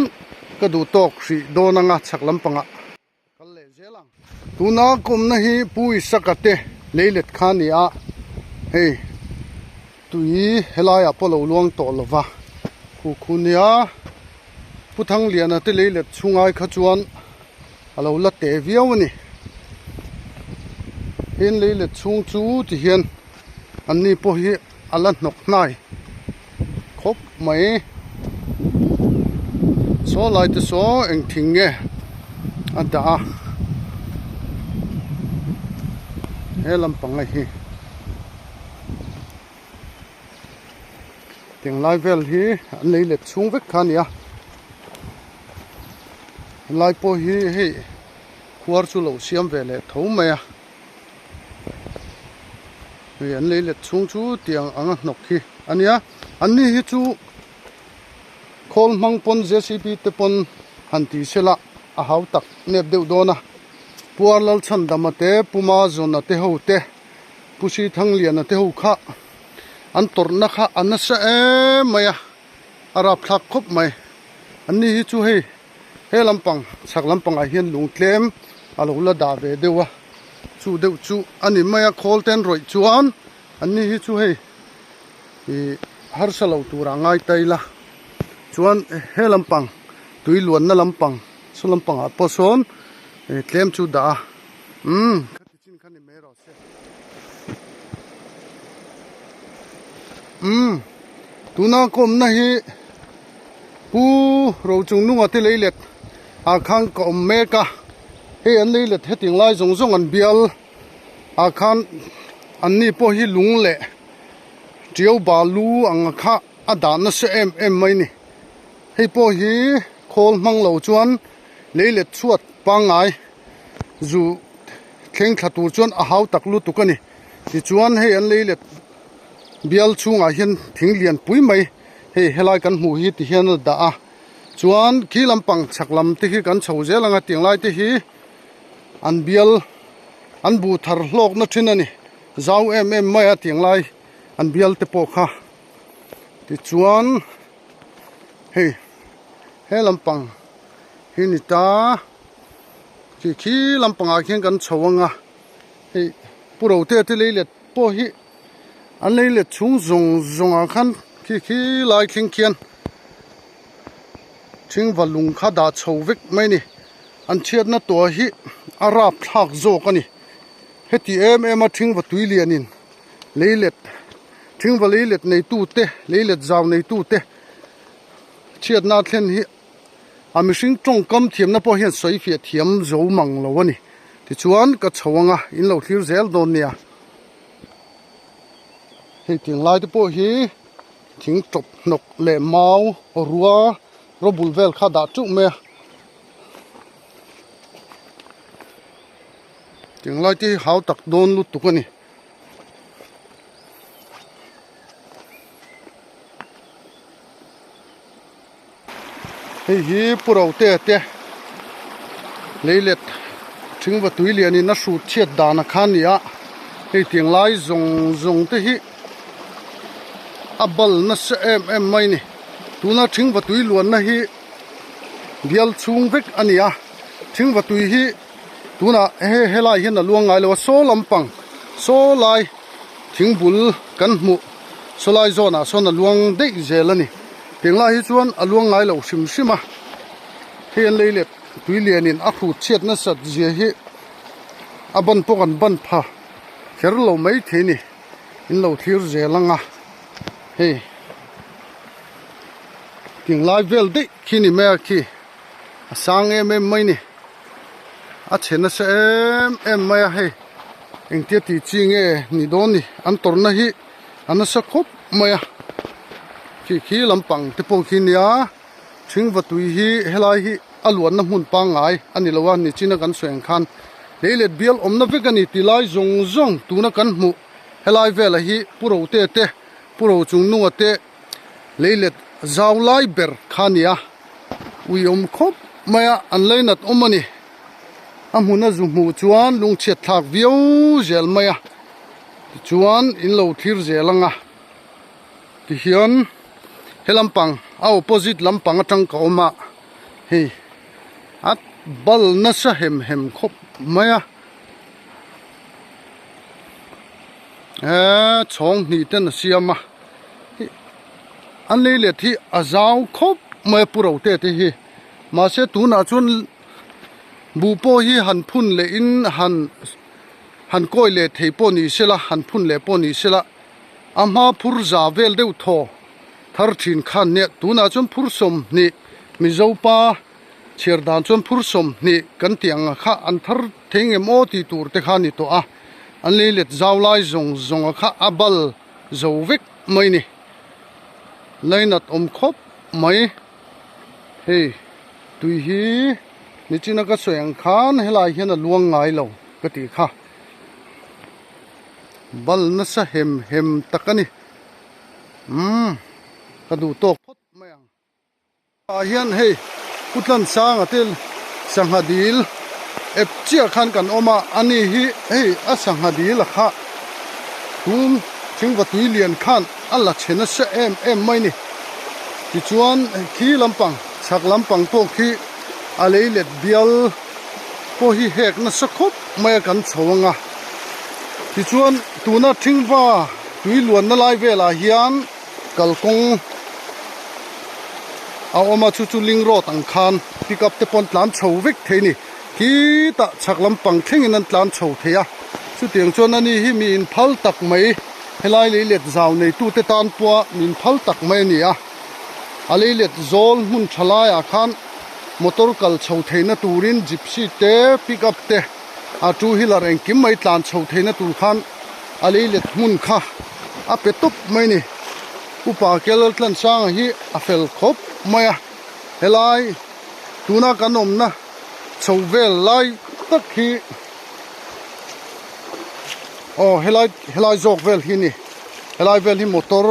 ka duh tawk hrih dawn anga chhak lampangah kal leh zel ang. Tuna kawmna hi Pu Isaka te lei let kha a ni a, hei tui helaiah pawh lo luang tawh lo va, khu khu nia Pu Thangliana te lei let chhungai kha chuan a lo la teh viau a ni. Hen lei let chhung chu ti hian anni pawh hi a la hnawk hnai khawp mai. Saw lai te saw eng thing nge a dah a he lampang a hi tiang lai vel hi an lei let chhung vek kha a ni a helai pawh hi hei khuar chu lo siam ve leh tho mai a. Hei an lei let chhung chu tiang anga hnawk hi a nia an ni hi chu khawl hmang pawn J C B te pawn han ti sela a hau tak nep deuh dawn a puar Lalchhandama te Puma Zawna te ho te. Pu Sithangliana te ho kha an tawrhna kha a nasa em mai a, a rapthlak khawp mai. An ni hi chu hei he lampang chhak lampangah hian lung tlem a lo la dah ve deuh a, chu deuh chu a ni mai a, khawl te an rawih chuan an ni hi chu hei ih harsa lo tur a ngai ta ila chuan he lampang tui luanna lampang saw lampangah pawh sawn tlem chu dah a umm. Chin kha ni mai rawh se. Umm tuna ka awmna hi Pu Rochungnunga te leilet ah khan ka awm mek a, hei an leilet hetiang lai zawng zawng an bial ah khan an ni pawh hi lung leh tiau balu ang kha a dah nasa em em mai ni. Hei pawh hi khawl hmang lo chuan leilet chhuat pangngai zu thleng thla tur chuan a hau tak lutuk a ni. Tichuan hei an lei let bial chhungah hian thing lian pui mai hei helai kan hmuh hi ti hian a dah a. Chuan khi lampang chhak lam te khi kan chho zel ang a tiang lai te hi an bial an buh thar hlawkna thin a ni. Zau em em mai a tiang lai an bial te pawh kha. Tichuan hei he lampang hi ni ta. Khi khi lampangah khian kan chho ang a, hei pu Rotea te leilet pawh hi an leilet chhung zawng zawng ah khan khi khi lai thleng khian thingva lung kha dah chho vek mai a ni. An chhiatna tuah hi a rap thlak zawk a ni. Heti em em a thingva tui lianin leilet thingva leilet neitute leilet zau neitute chhiatna thlen hi A mihring tawngkam thiamna pawh hian sawi fiah thiam zo mang lo a ni. Tichuan ka chho anga in lo thlir zel dawn nia. Hei tiang lai te pawh hi thing tawp hnawk leh mau rua rawbul vel kha dah teuh mai a. Tiang lai te hi hau tak dawn lutuk a ni. Hei hi Pu Rotea te leilet thingva tui lianin a hrut chhiat dan a kha a ni a, hei tiang lai zawng zawng te hi a bal nasa em em mai a ni. Tuna thingva tui luanna hi bial chhung vek a ni a, thingva tui hi tunah he helai hian a luang ngai lo a, saw lampang saw lai thingbul kan hmuh. Sawlai zawnah sawn a luang daih zel a ni. Tianglai hi chuan a luang ngai lo hrim hrim a. Hei an lei leh tui lianin a hrut chhiat nasat zia hi a ban pawh kan ban pha kher lo mai thei a ni. In lo thlir zel ang a, hei tinglai vel daih khi ni mai a khi a sang em em mai a ni. A chhe nasa em em mai a hei engtia tih chi nge ni dawn ni an tawrhna hi a nasa khawp mai a khi khi lampang te pawh khi nia thingva tui hi helai hi a luanna hmun pangngai a ni lo a nichina kan sawi ang khan leilet bial awmna vek a ni ti lai zawng zawng tuna kan hmuh helai velah hi pu rote te pu rochungnunga te leilet zau lai ber kha a ni a ui awm khawp mai a an leinat awm a ni a hmun a zu hmuh chuan lungchhiat thlak viau zel mai a tichuan in lo thlir zel ang a tihian he lampang a opposite lampang atang ka awm a hei a bal nasa hem hem khawp mai a eee chhawng hnih ten a siam a. An leilet hi a zau khawp mai a pu rote te hi mahse tunah chuan buh pawh hi han phun leh in han han kawi leh thei pawh ni sela han phun leh pawh ni sela a hma phur za vel deuh thaw thar thin khan nia tunah chuan phur sawmhnih mizo pa chhiar dan chuan phur 20 kan tih ang kha an thar thei ngem aw tih tur te kha a ni tawh a an leilet zau lai zawng zawng a kha a bal zo vek mai ni lainat awm khawp mai hei tui hi nichina ka sawi ang khan helai hian a luang ngai lo ka tih kha bal nasa hem hem tak a ni umm ka duh tawk phawt mai ang. Ah hian hei Putlansanga te sangha dil ep chiah khan kan awm a, ani hi hei a sangha dil a kha. Tun thingva tui lian khan a la chhe nasa em em mai ni. Tichuan khi lampang chhak lampang pawh khi a lei let bial pawh hi hek nasa khawp mai a kan chho ang a. Tichuan tuna thingva tui luanna lai velah hian kalkawng a awm a chu chu ling road ang khan pickup te pawh an tlan chho vek thei a ni. Khitah chhak lampang thlengin an tlan chho thei a, chutiang chuan ani hi mi inphal tak mai helai lei let zau neitute tan pawha mi inphal tak mai a ni a, a lei let zawl hmun tha laiah khan motor kal chho theihna turin gypsy te pickup te a two wheeler engkim mai tlan chho theihna tur khan a lei let hmun kha a pe tawp mai a ni. Upa Keltlansanga hi a fel khawp mai a, helai tuna kan awmna chho vel lai tak hi aw helai helai zawk vel hi a ni helai vel hi motor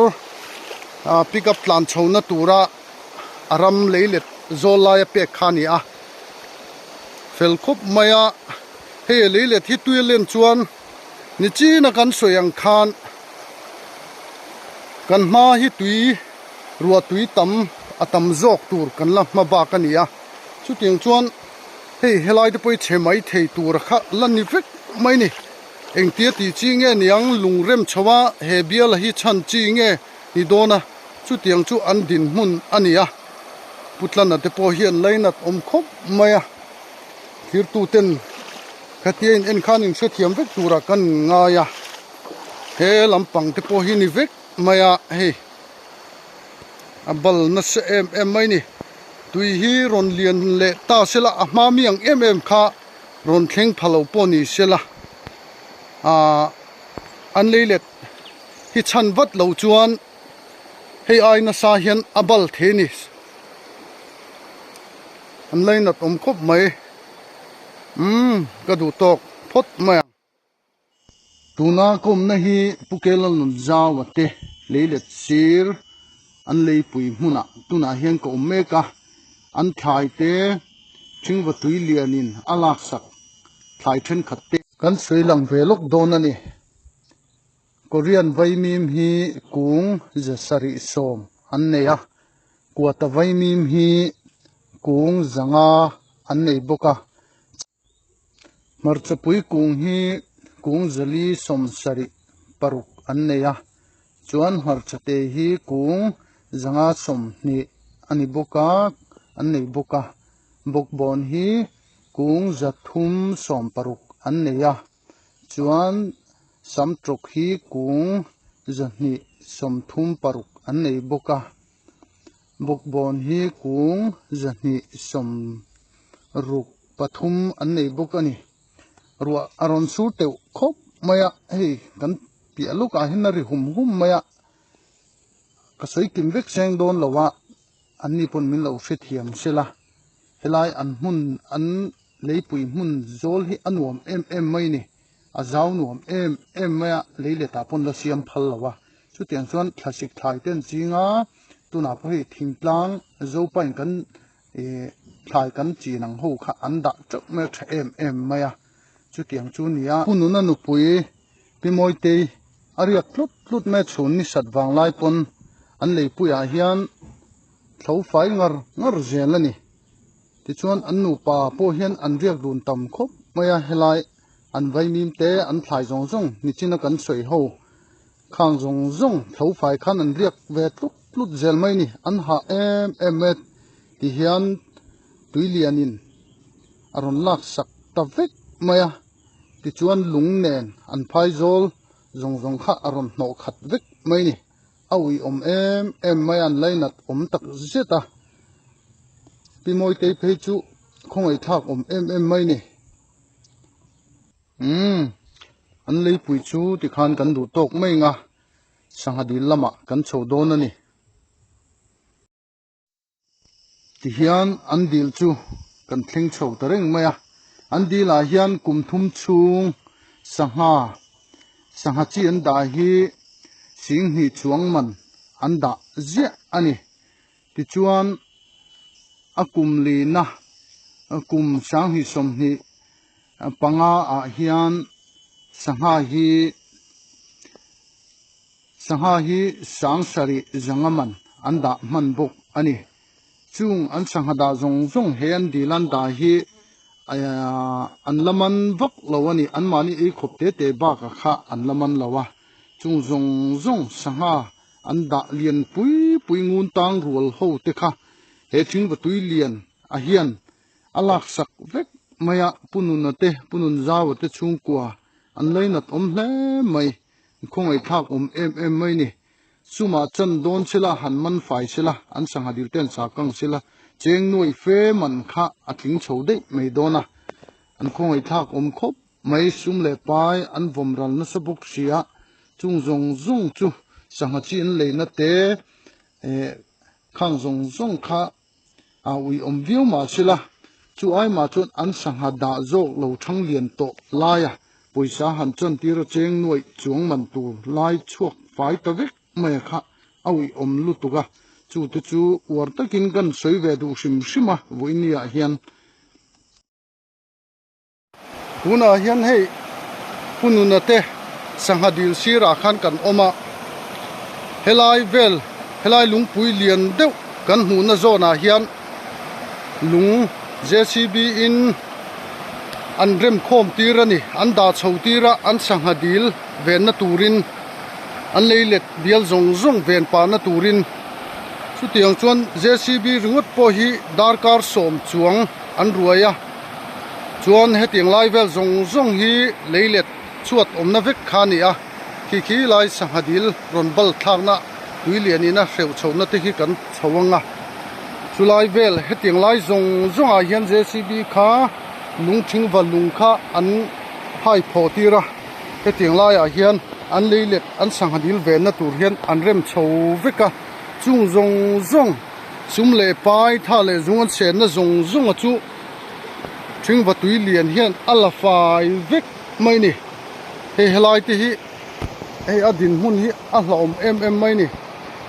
ah pickup tlan chho na tura a ram lei let zawl laia pek kha a ni a fel khawp mai a hei a lei let hi tui a len chuan nichina kan sawi ang khan kan hma hi tui ruah tui tam a tam zawk tur kan la hma bak a ni a. Chutiang chuan hei helai te pawh hi chhe mai thei tur kha la ni vek mai ni. Engtia tih chi nge niang lungrem chho a he biala hi chhan chi nge ni dawn a, chutiang chu an dinhmun a ni a. Putlana te pawh hian lainat awm khawp mai a, thirtu ten khatia in en khan in hrethiam vek turah kan ngai a, he lampang te pawh hi ni vek mai a hei a bal nasa em em mai ni. Tui hi rawn lian leh ta sela a hma mi ang em em kha rawn thleng pha lo pawh ni sela ahh an lei let hi chhan vat lo chuan hei ai nasa hian a bal thei a ni an lainat awm khawp mai umm ka duh tawk phawt mai ang. Tuna ka awmna hi Pu Kelalnunzaua te lei let sir an leipui hmunah tunah hian ka awm mek a, an thlai te thingva tui lianin a laksak thlai thenkhat te. Kan sawi lang ve lawk dawn a ni. Korean vaimim hi kung 710 an nei a, Kuata vaimim hi kung 500 an nei bawk a. Hmarchapui kung hi kung 476 an nei a, chuan hmarchate hi kung 520 a ni bawk a, an nei bawk a, bawkbawn hi kung 360 an nei a, chuan samtawk hi kung 236 an nei bawk a. Bawkbawn hi kung 263 an nei bawk a ni. Ruah a rawn sur teuh khawp mai a, hei kan piah lawkah hian a ri hum hum mai a, ka sawi kim vek seng dawn lo a, anni pawn min lo hrethiam sela, helai an hmun an leipui hmun zawl hi a nuam em em mai a ni. A zau nuam em em mai a, lei letah pawn la siam phal lo a. Chutiang chuan thlasik thlai ten zinga tunah pawh hei thingtlang Zopain kan ih thlai kan chin ang ho kha an dah teuh mai a tha em em mai a. Chutiang chu ni a. Pu Nuna nupui Pi Mawitei a riak tlut tlut mai a chhun ni sat vang lai pawn an leipuiah hian thlo fai ngar ngar zel a ni. Tichuan an nupa pawh hian an riak dun tam khawp mai a helai An vaimim te an thlai zawng zawng nichina kan sawi ho khang zawng zawng tho fai khan an riak ve tlut tlut zel mai ni. An hah em em mai ti hian tui lianin a rawn lak sak ta vek mai a. Tichuan lung nen an phai zawl zawng zawng kha a rawn hnawh khat vek mai ni. A uiawm em em mai a, an lainat awm tak zet a. Pi Mawitei phei chu khawngaihthlak awm em em mai ni. Umm an leipui chu tikhan kan duh tawk mai ang a, sangha dil lamah kan chho dawn a ni. Tihian an dil chu kan thleng chho ta reng mai a, an dilah hian kum thum chhung sangha sangha chi an dah hi 20,000 chuang man an dah ziah a ni. Tichuan a kum lina kum 2025 ah hian sangha hi. Sangha hi 7000 man an dah hman bawk a ni. Chung an sangha dah zawng zawng he an dil an dah hi an la man vak lo a ni. Anmahni ei khawp te te bakah kha an la man lo a. Chung zawng zawng sangha an dah lian pui pui ngun tang rual ho te kha he thingva tui lian a hian a laksak vek mai a. Pu Nuna te, Pu Nunzaua te chhungkua an lainat awm hle mai. Khawngaihthlak awm em em mai ni. Sumah chan dawn sela, han man fai sela, an sangha dil ten sa kang sela, cheng nuai fe man kha a tling chho daih mai dawn a. An khawngaihthlak awm khawp mai, sum leh pai an vawm ral nasa bawk si a, chung zawng zawng chu sangha chi an leina te khang zawng zawng kha a ui awm viau mah sela, chu ai mah chuan an sangha dah zawk lo thang lian tawh laia pawisa han chantir a cheng nuaih chuang man tur lai chhuak fai ta vek mai a kha a ui awm lutuk a, chu te chu uar takin kan sawi ve duh hrim hrim a vawinia hian. Tunah hian hei Pununa te sangha dil sirah khan kan awm a, helai vel helai lungpui lian deuh kan hmuhna zawnah hian lung JCB in an rem khawm tir a ni, an dah chho tir a, an sangha dil venna turin an lei let bial zawng zawng ven pahna turin chutiang chuan JCB ringawt pawh hi darkar sawm chuang an ruai a. Chuan hetiang lai vel zawng zawng hi lei let chhuat awmna vek kha a ni a, khi khi lai sangha dil rawn bal thlakna tui lian ina hreuh chhohna te khi kan chho ang a. Chulai vel hetiang lai zawng zawngah hian JCB kha lung thing va lung kha an hai phawh tir a, hetiang laiah hian an lei let an sangha dil venna tur hian an rem chho vek a, chung zawng zawng sum leh pai tha leh zung an senna zawng zawnga chu Thingva tui lian hian a la fai vek mai ni. Hei helai te hi hei a dinhmun hi a hlauhawm em em mai ni.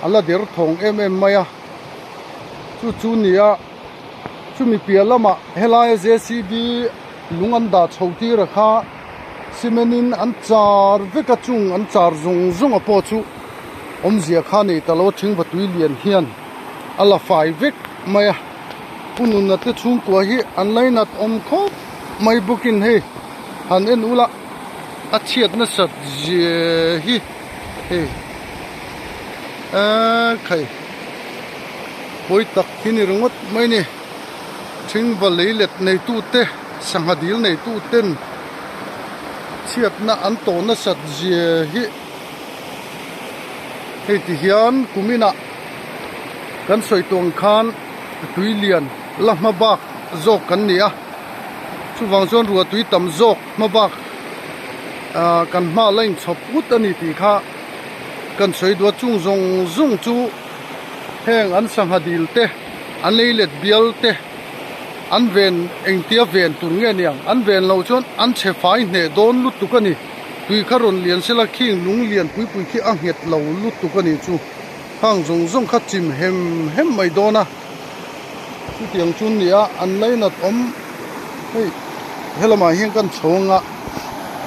A la der thawng em em mai a. Chu chu nia chumi piah lamah helaia JCB lung an dah chho tir a kha cement in an char vek a chung an char zawng zawng a pawh chu awmzia kha nei ta lo a thingva tui lian hian a la fai vek mai a. Pu Nuna te chhungkua hi an lainat awm khawp mai bawkin hei han en ula a chhiat nasat zia hi hei eee khai pawi tak hi ni ringawt mai ni thingva lei let neitu te sangha dil neitu ten chhiatna an tawh nasat zia hi hei ti hian kuminah kan sawi tawh ang khan tui lian la hma bak zawk kan ni a chuvang chuan ruah tui tam zawk hma bak ah kan hma la inchhawp ut a ni tih kha kan sawi duh a chung zawng zawng chu heng an sangha dil te an lei let bial te an ven engtia ven tur nge niang an ven loh chuan an chhe fai hneh dawn lutuk a ni tui kha rawn lian sela khing lung lian pui pui khi a nghet lo lutuk a ni chu. Hang zawng zawng kha chim hem hem mai dawn a, chutiang chu nia an lainat awm hei helamah hian kan chho anga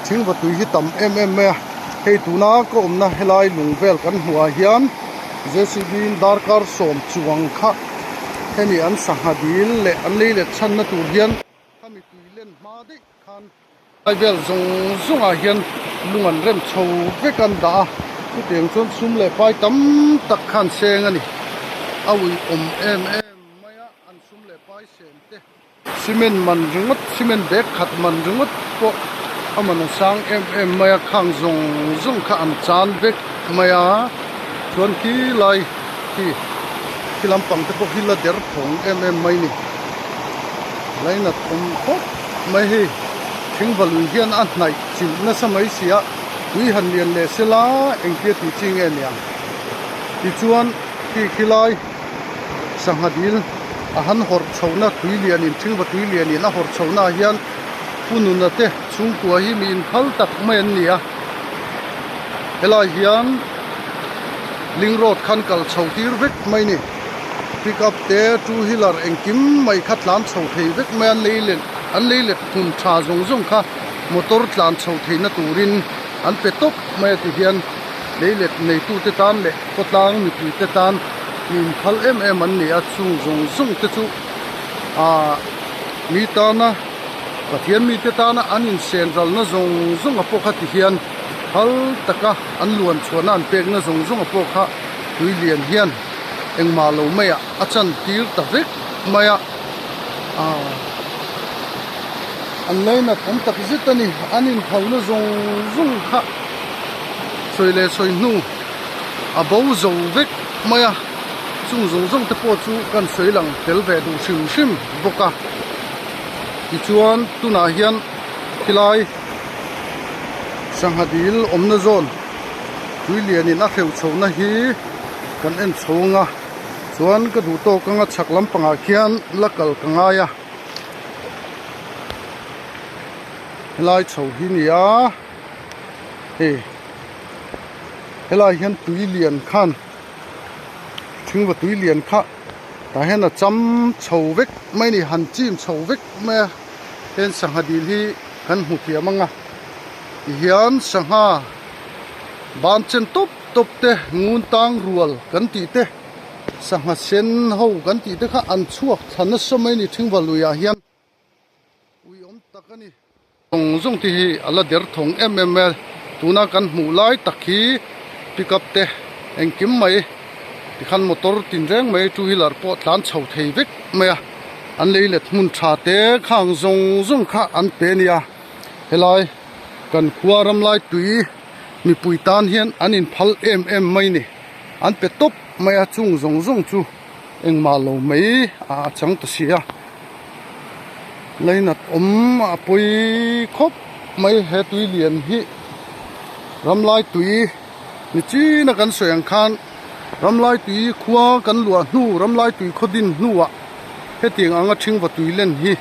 thingva tui hi tam em em mai a, hei tuna ka awmna helai lung vel kan hmuhah hian JCB in darkar sawm chuang kha hemi an sangha dil leh an lei let chhanna tur hian khami tui len hma daih khan. Lai vel zawng zawngah hian lung an rem chho vek an dah a, chutiang chuan sum leh pai tam tak kha an seng a ni. A ui awm em em mai a, an sum leh pai sen te cement man ringawt, cement bag khat man ringawt pawh a man a sang em em mai a, khang zawng zawng kha an chan vek mai a, chuan khi lai khi khi lampang te pawh khi la der thawng em em mai a ni. Lainat awm khawp mai hei thingva lui hian a hnaih chilh nasa mai si a tui han lian leh sela engtia tih chi nge niang tichuan khi khilai sangha dil a han hawrh chhohna tui lianin thingva tui lianin a hawrh chhohna ah hian pu nuna te chhungkua hi mi inphal tak mai an ni a helai hian ling road khan kal chho tir vek mai a ni. Pick up te two wheeler engkim mai kha tlan chho thei vek mai a an lei let an lei let hmun tha zawng zawng kha motor tlan chho theihna turin an pe tawp mai a ti hian Leilet neitute tan leh khawtlang mipuite tan mi inphal em em an ni a, chung zawng zawng te chu aah mi tana Pathian mite tana an insen ralna zawng zawng a pawh kha ti hian phal taka an luan chhuahna an pekna zawng zawng a pawh kha tui lian hian engmah lo maiah a chantir ta vek mai a aah an lainat awm tak zet a ni an inphalna zawng zawng kha sawi leh sawi hnu a bo zo vek mai a chung zawng zawng te pawh chu kan sawi lang tel ve duh hrim hrim bawk a tichuan tunah hian khilai sangha dil awmna zawn tui lianin a hreuh chhohna hi kan en chho ang a chuan ka duh tawk anga chhak lampangah khian la kal ka ngai a helai chho hi ni a hei helai hian tui lian khan thingva tui lian kha tah hian a cham chho vek mai a ni han chim chho vek mai a heng sangha dil hi kan hmu thiam ang a tihian sangha ban chen tawp tawp te ngun tang rual kan tih te sangha sen ho kan tih te kha an chhuak thla nasa mai a ni thingva luiah hian ui awm tak a ni. Zawng zawng te hi a la der thawng em em mai a tuna kan hmuh lai tak hi pickup te engkim mai tikhan motor tin reng mai two wheeler pawh tlan chho thei vek mai a an lei let hmun tha te khang zawng zawng kha an pe a nia helai kan khua ram lai tui mipui tan hian an inphal em em mai a ni an pe tawp mai a chung zawng zawng chu engmah lo mai a chang ta si a. Lainat awm a pawi khawp mai he tui lian hi ramlai tui ni china kan sawi ang khan ramlai tui khua kan luah hnu ramlai tui khaw din hnuah hetiang anga thingva tui len hi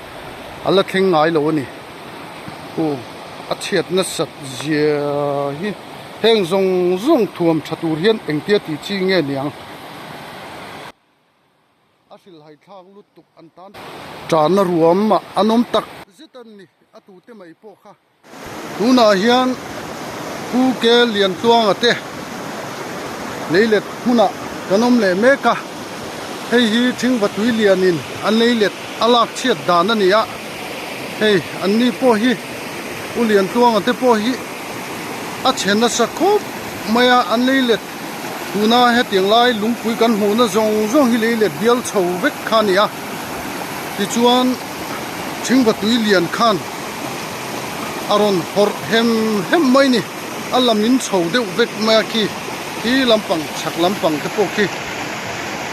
a la thleng ngai lo a ni aw a chhiat nasat zia hi heng zawng zawng thuam tha tur hian engtia tih chi nge niang. A hrilhhai thlak lutuk an tan tanna ruam ah an awm tak zet a ni a tute mai pawh kha. Tunah hian Pu Ke Liantluanga te leilet hmunah kan awm leh mek a, hei hi Thingva tui lianin an leilet a lak chhiat dan a ni a, hei an ni pawh hi Pu Liantluanga te pawh hi a chhe nasa khawp mai a an leilet. Tuna hetiang lai lungpui kan hmuhna zawng zawng hi lei let bial chho vek kha a ni a, tichuan thingva tui lian khan a rawn hawrh hem hem mai a ni, a lam in chho deuh vek mai a khi, khi lampang chhak lampang te pawh khi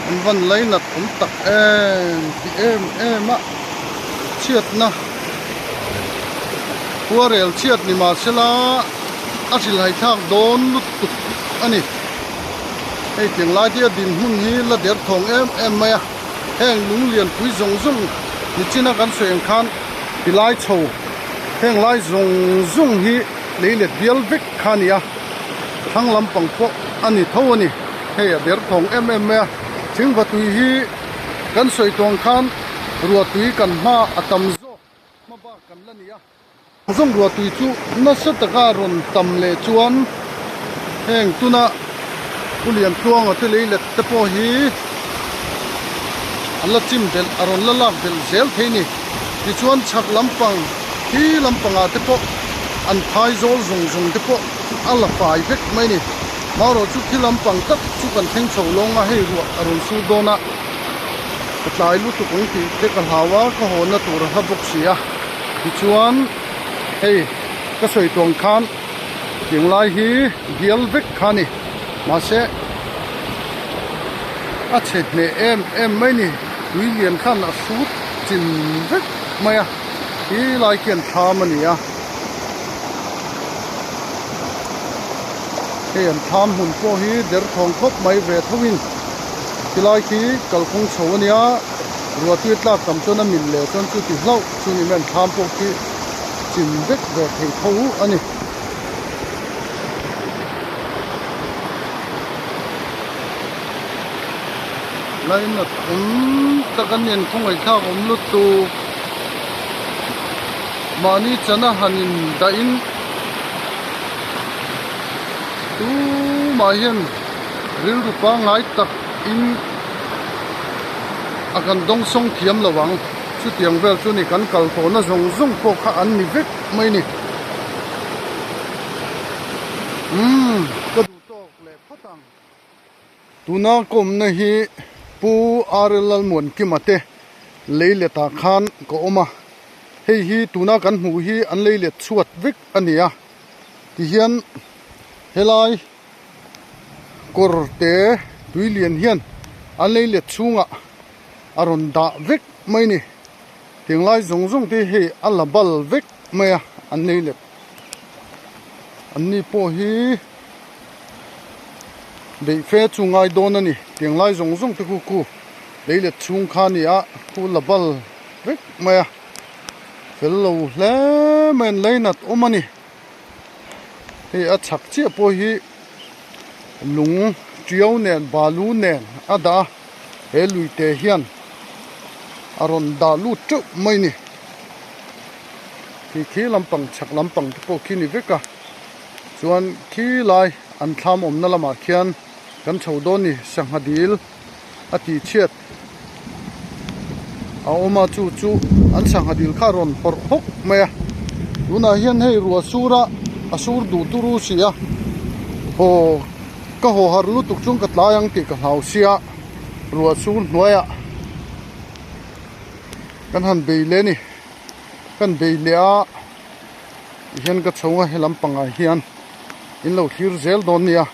an van lainat awm tak em ti em em a, chhiatna khuarel chhiat ni mahsela a hrilhai thlak dawn lutuk a ni. Hei tiang lai te a dinhmun hi la der thawng em em mai a, heng lung lianpui zawng zawng nichina kan sawi ang khan ti lai chho heng lai zawng zawng hi lei let bial vek kha a ni a, thlang lampang pawh a ni tho a ni. Hei a der thawng em em mai a, thingva tui hi kan sawi tawng khan ruahtui kan hma a tam zawk hma bak kan la ni a. Zawng ruahtui chu nasa taka rawn tam leh chuan heng tuna Pu Liantluanga te lei let te pawh hi an la chim belh a rawn la lak belh zel thei ni. Tichuan chhak lampang khi lampangah te pawh an phai zawl zawng zawng te pawh a la fai vek mai ni. Marawh chu khi lampang tak chu kan thleng chho lawng a, hei ruah a rawn sur dawn a, ka tlai lutuk ang tih te ka hlau a, ka hawnna tur a hla bawk si a. Tichuan hei ka sawi tuang khan tinglai hi bial vek kha a ni mahse a chhe hneh em em mai a ni tui lian khan a hrut chin vek mai a ti lai khian thlam a ni a hei an thlam hmun pawh hi derthawng khawp mai ve tho in tilai khi kalkawng chho a nia. Ruahtui tlak tam chuan a mil leh chuan chu ti hlauh chu ni mai an thlam pawh khi chim vek ve thei tho a ni. Lainat awm tak a nian khawngaih thlak awm lutuk mahni chana han in dah in tumah. Tumah hian rilru pangngai tak in a kan dawngsawng thiam lo ang. Chutiang vel chu ni kan kal tawhna zawng zawng pawh kha an ni vek mai ni. Umm ka duh tawk leh phawt ang. Tuna kawmna hi Pu RL Lalmuankima te lei letah khan ka awm a. Hei hi tuna kan hmuh hi an lei let chhuat vek a ni a. Tihian helai kawr te tui lian hian an lei let chhungah a rawn dah vek mai ni. Tinglai zawng zawng te hei a la bal vek mai a an lei let. Anni pawh hi beih fe chu ngai dawn a ni. Tinglai zawng zawng te khu khu lei let chhung kha a ni a, khu la bal vek mai a. Fel lo hle mai an leinat awm a ni. Hei a chhak chiah pawh hi lung tiau nen balu nen a dah a he lui te hian a rawn dah lut teuh mai a ni. Khi khi lampang chhak lampang te pawh khi ni vek a chuan khi lai an thlam awmna lamah khian kan chho dawn a ni sangha dil a tih chhiat a awm a chu chu an sangha dil kha a rawn hawrh hawk mai a tunah hian hei ruah sur a a sur duh turu si a haw ka haw har lutuk chuan ka tlai ang tih ka hlau sia ruah sur hnuaiah kan han bei leh a ni kan bei leh a tihian ka chho a he lampangah hian in lo thlir zel dawn nia.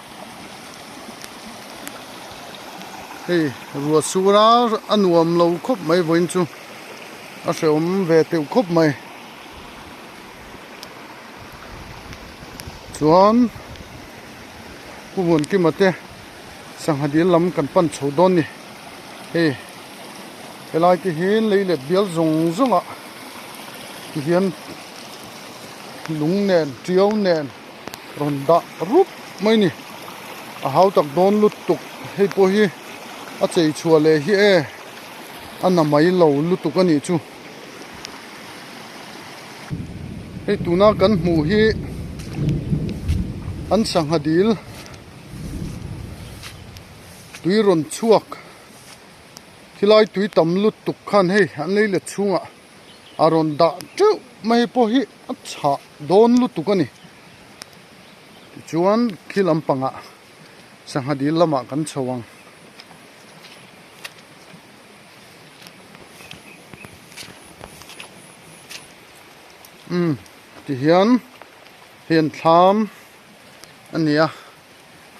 Hei ruah sur a a nuam lo khawp mai vawiin chu a hrehawm ve teuh khawp mai chuan Pu Muankima te sangha dil lam kan pan chho dawn a ni hei helai te hi lei let bial zawng zawng ah tihian lung nen tiau nen. Rawn dah rup mai ni. A hau tak dawn lutuk hei pawh hi a chei chhuah leh hi e a na mai lo lutuk a nih chu. Hei tuna kan hmuh hi an sangha dil tui rawn chhuak khilai tui tam lutuk khan hei an lei let chhungah a rawn dah teuh mai pawh hi a chhah dawn lutuk a ni tichuan khi lampangah sangha dil lamah kan chho ang. Umm tihian hei an thlam a ni a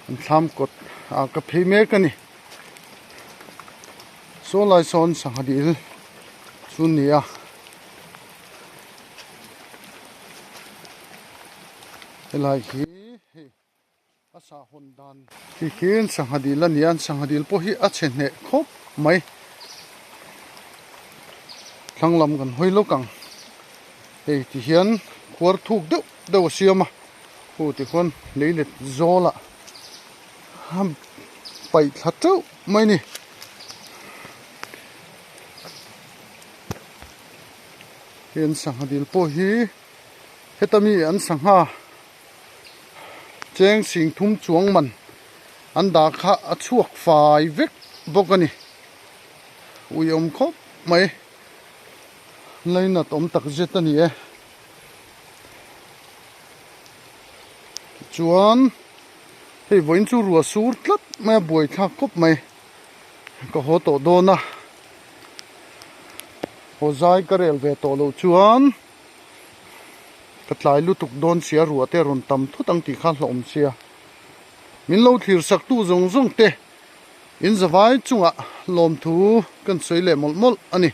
an thlam kawt ah ka phei mek a ni saw lai sawn sangha dil chu a ni a. Helai hi hei a sah hawn dan khi khian sangha dil a ni a sangha dil pawh hi a chhe hneh khawp mai thlang lam kan hawi lawk ang hei ti hian khuar thuk deuh deuh a siam a hu ti khuan lei let zawl ah a paih thla teuh mai a ni. Hei an sangha dil pawh hi heta mi an sangha cheng sing thum chuang man an dah kha a chhuak fai vek bawk a ni ui awm khawp mai lainat awm tak zet a ni e tichuan hei vawiin chu ruah sur tlat mai a buaithlak khawp mai ka haw tawh dawn a. Haw zai ka rel ve tawh loh chuan ka tlai lutuk dawn sia ruah te rawn tam thut ang tih kha hlauhawm sia. Min lo thlir sak tu zawng zawng te in zavai chungah lawmthu kan sawi leh mawlh mawlh a ni.